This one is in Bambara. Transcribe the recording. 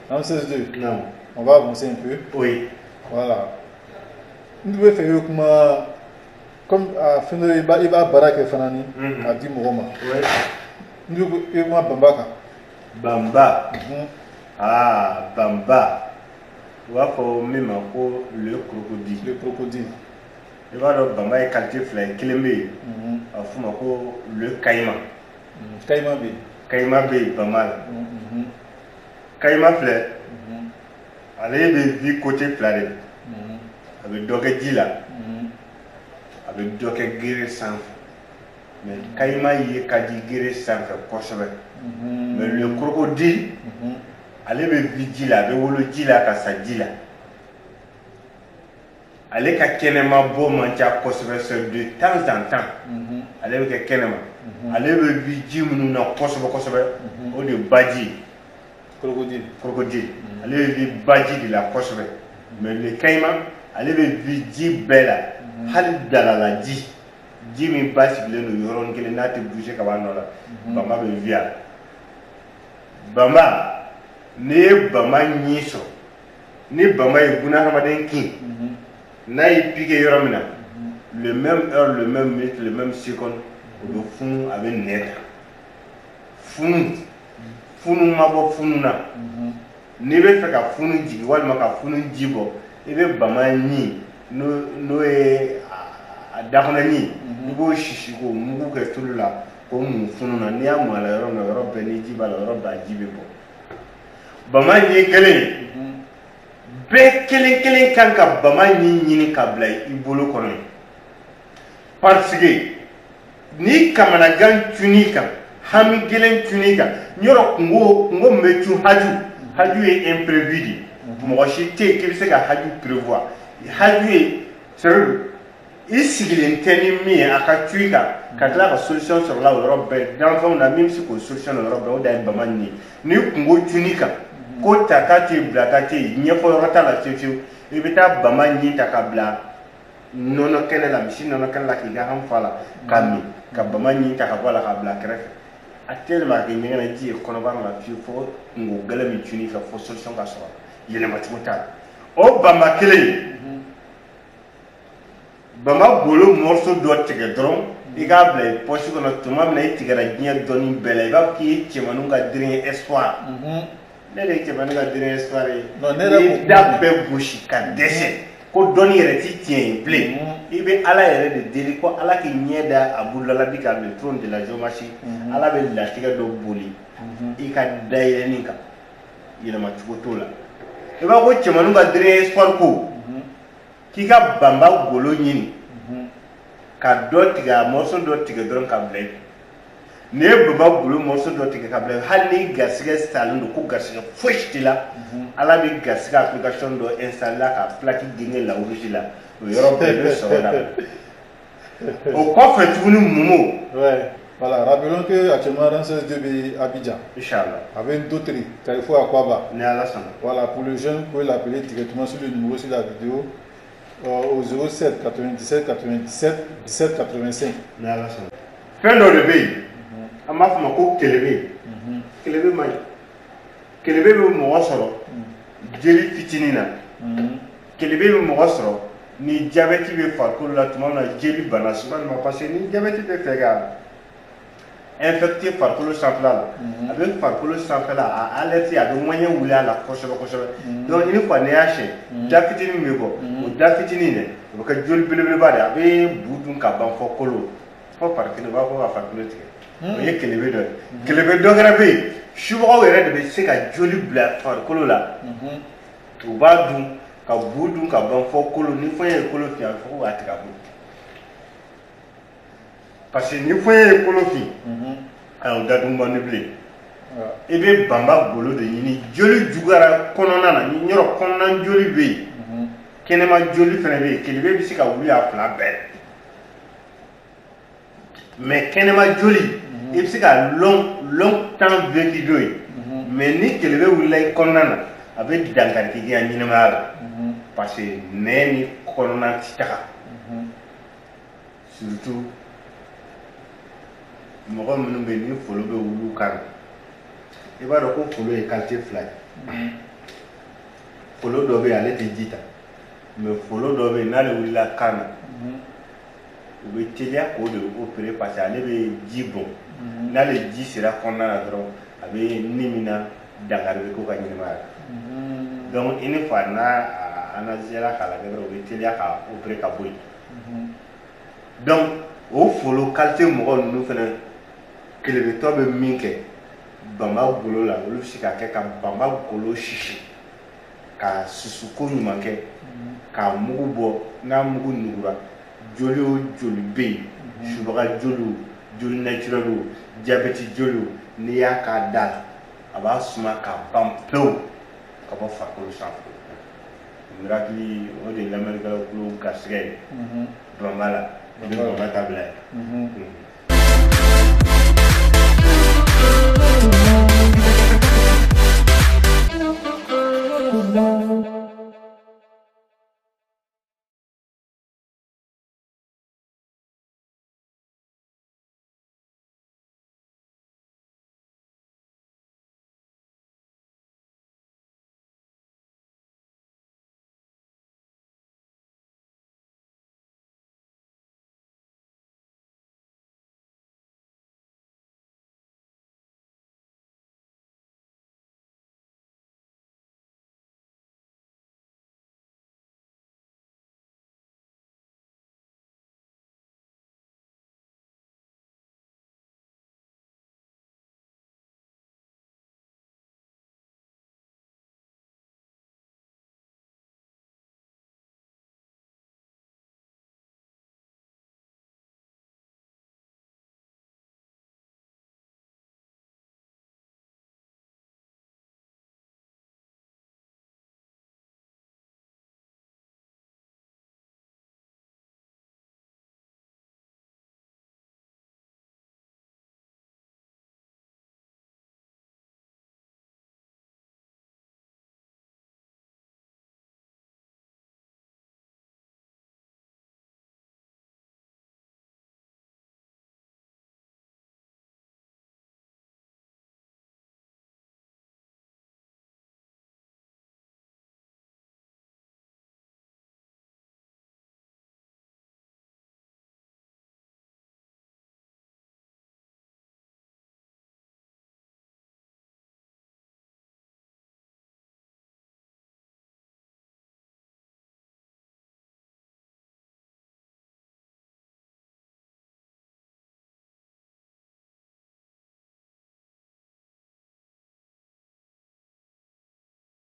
Ramsès 2. Non. On va avancer un peu. Oui. Voilà. N tun bɛ fɛ i bɛ kuma comme a fɛn dɔ i b'a baara kɛ fana ni k'a di mɔgɔ ma. N tun bɛ i bɛ kuma banba kan. Banba. Ah, banba. U b'a fɔ min ma ko le crocodile. Le crocodile. I b'a dɔn, banba ye qualité fila ye. Kelen bɛ yen, a bɛ f'o ma ko le caïman. Caïman bɛ yen. Caïman bɛ yen banba la. Caïman filɛ, ale bɛ vie côté fila de la. A bɛ dɔ kɛ ji la, a bɛ dɔ kɛ gere sanfɛ. Mais caïman ye ka di gere sanfɛ kosɛbɛ. Mais le crocodile, ale bɛ vie ji la, a bɛ wolo ji la ka sa ji la. Ale ka kɛnɛma bɔ man ca kosɛbɛ, c'est de temps en temps ale bɛ kɛ kɛnɛma. Ale bɛ vie ji minnu na kosɛbɛ kosɛbɛ, o de ye baji ye. Crocodile. Crocodile, ale bɛ vie baji de la kosɛbɛ. Mais le caïman, ale bɛ vie ji bɛɛ la, hali dalala ji, ji min ba sigilen don yɔrɔnin kelen n'a tɛ bouger ka bɔ a nɔ la, banba bɛ vie a la. Banba, n'i ye banba ɲin sɔrɔ, ni banba ye bunahadamaden kin, n'a y'i piqué yɔrɔ min na, le même heure, le même minute, le même seconde, o bɛ funu, a bɛ nɛ ta. Funu, funu ma bɔ funu na. N'i bɛ fɛ ka funu jigin walima ka funu ji bɔ, i bɛ bama ɲin, n'o ye a dakɔnɔ ɲin, i b'o sisi k'o mugu kɛ tulu la k'o mun funu na. N'i y'a mun a la yɔrɔ min na, yɔrɔ bɛɛ ni ji b'a la, yɔrɔ bɛɛ a ji bɛ bɔ. Bama ɲin kelen bɛɛ kelen kelen kan ka bama ɲin ɲini ka bila i bolo kɔnɔ yen, parce que ni kamanagan cun'i kan, hami gɛlɛn cun'i kan, yɔrɔ kungo kungo min bɛ cun, haju, haju ye imprévu de ye. Mɔgɔ si tɛ yen k'i bɛ se ka haju prévoir. Haju ye, c'est vrai, i sigilen tɛ ni min ye, a ka cu i kan ka tila ka solution sɔrɔ la o yɔrɔ bɛɛ. Danfɛnw na, min bɛ se k'o solution o yɔrɔ bɛɛ, o de ye bama nin ye. Ni kungo cun'i kan, ko tata tɛ yen, bilata tɛ yen, ɲɛfɔ yɔrɔ t'a la fiyewu fiyewu, i bɛ taa bama ɲin ta ka bila nɔnɔ kɛnɛ la, misi nɔnɔ kɛnɛ la, k'i ka han fa la ka min, ka bama ɲin ta ka bɔ a la ka bila kɛrɛfɛ. A tɛlima ka kɛ ɲɛgɛnɛ ji ye kɔnɔbara la fiyewu, fo kungo gɛlɛn min cun'i kan, fo solution ka sɔrɔ, yɛlɛmacogo t'a la. O bama kelen, bama golo morceau dɔ tigɛ dɔrɔn, i k'a bila i poche kɔnɔ. Tuma min na i tigɛra diɲɛ dɔnni bɛɛ la, i b'a fɔ k'i ye cɛmaninw ka dernier espoir. Ne de ye cɛmanin ka dernier espoir ye. Non, ne yɛrɛ n'i ko da bɛɛ gosi ka dɛsɛ ko dɔnni yɛrɛ ti tiɲɛ ye bilen, i bɛ Ala yɛrɛ de deli ko Ala k'i ɲɛ da a bololabi kan, le trône de la géomancie. Ala bɛ latigɛ dɔ boli i ka dayɛlɛnni kan, yɛlɛmacogo t'o la. I b'a ko cɛmaninw ka dernier espoir, ko k'i ka banba golo ɲini ka dɔ tigɛ, a morceau dɔ tigɛ dɔrɔn ka bila i kun. N'i ye banba golo morceau dɔ tigɛ ka bila, hali ni garisɛgɛ salen don ko garisɛgɛ fosi t'i la, Ala bɛ garisɛgɛ application dɔ installer la ka plaque genge la rouge la, o yɔrɔ bɛɛ i bɛ sɔrɔ daminɛ. O kɔfɛ tuguni, Momo. Ouais. Voilà, rappelons que actuellement Ramsès 2 bɛ Abidjan. Inchallah. Avec d'autres, Carrefour Akwaba. Ni Ala sɔnna. Voilà, pour les jeunes, vous pouvez l'appeler directement sur le numéro sur la vidéo au 07 97 97 17 85. Ni Ala sɔnna. Fɛn dɔ de bɛ yen, an b'a fɔ o ma ko kelebe. Kelebe man ɲi. Kelebe bɛ mɔgɔ sɔrɔ jeli fitinin na. Kelebe bɛ mɔgɔ sɔrɔ ni jabɛti bɛ farikolo la tuma min na, jeli bana walima, parce que ni jabɛti bɛ fɛ ka infecté farikolo sanfɛla la, a bɛ farikolo sanfɛla a alerte, a bɛ ŋɛɲɛ wuli a la kosɛbɛ kosɛbɛ. Donc une fois n'i y'a siyɛn, da fitinin min bɛ bɔ, o da fitinin dɛ, o bɛ kɛ joli belebeleba de ye, a bɛ bu dun ka ban fɔ kolo fɔ farikolo, u b'a fɔ ka farikolo tigɛ. O ye kelebe dɔ ye. Kelebe dɔ wɛrɛ bɛ yen, subagaw yɛrɛ de bɛ se ka joli bila farikolo la. U b'a dun ka bu dun ka ban fɔ kolo. Ni fɔɲɛ ye kolo fin, a bɛ fɔ ko k'a tigɛ a bolo, parce que ni fɔɲɛ ye kolo fin, ayi, o datugu man di bilen. I bɛ banba golo de ɲini. Joli juguyara kɔnɔna na, ni yɔrɔ kɔnɔna joli bɛ yen, kɛnɛma joli fana bɛ yen, kelebe bɛ se ka wuli a fila bɛɛ. Mais kɛnɛma joli, i bɛ se ka long longtemps vécu dɔ ye. Mais ni kelebe wulila i kɔnɔna na, a bɛ dankari k'i ka ɲɛnamaya la, parce que nɛn ni kɔnɔna ti taga. Surtout mɔgɔ minnu bɛ yen ni folo bɛ wuli u kan na, i b'a dɔn ko folo ye qualité fila ye. Folo dɔ bɛ yen, ale tɛ ji ta, mais folo dɔ bɛ yen, n'ale wulila kan na, u bɛ teliya k'o de opérer parce que ale bɛ ji bɔn. N'ale ji sera kɔnɔna na dɔrɔn, a bɛ ni min na, dankari bɛ k'o ka ɲɛnamaya la. Donc une fois n'a analysé la k'a lajɛ dɔrɔn, u bɛ teliya ka opérer ka bɔ yen. Donc o folo qualité mɔgɔ ninnu fɛnɛ, kelebetɔ bɛ min kɛ banba golo la, olu bɛ se ka kɛ ka banba golo sisi ka susu ko ɲuman kɛ k'a mugu bɔ. N'a mugu nugura, joli o joli bɛ yen, subaga joli o, joli naturel o, diabète joli o, n'i y'a k'a da la, a b'a suma k'a ban pewu ka bɔ farikolo sanfɛ. Miracle o de ye lamɛnnikɛlaw kulo garisɛgɛ ye. Banba la, i bɛ banba ta bila yen.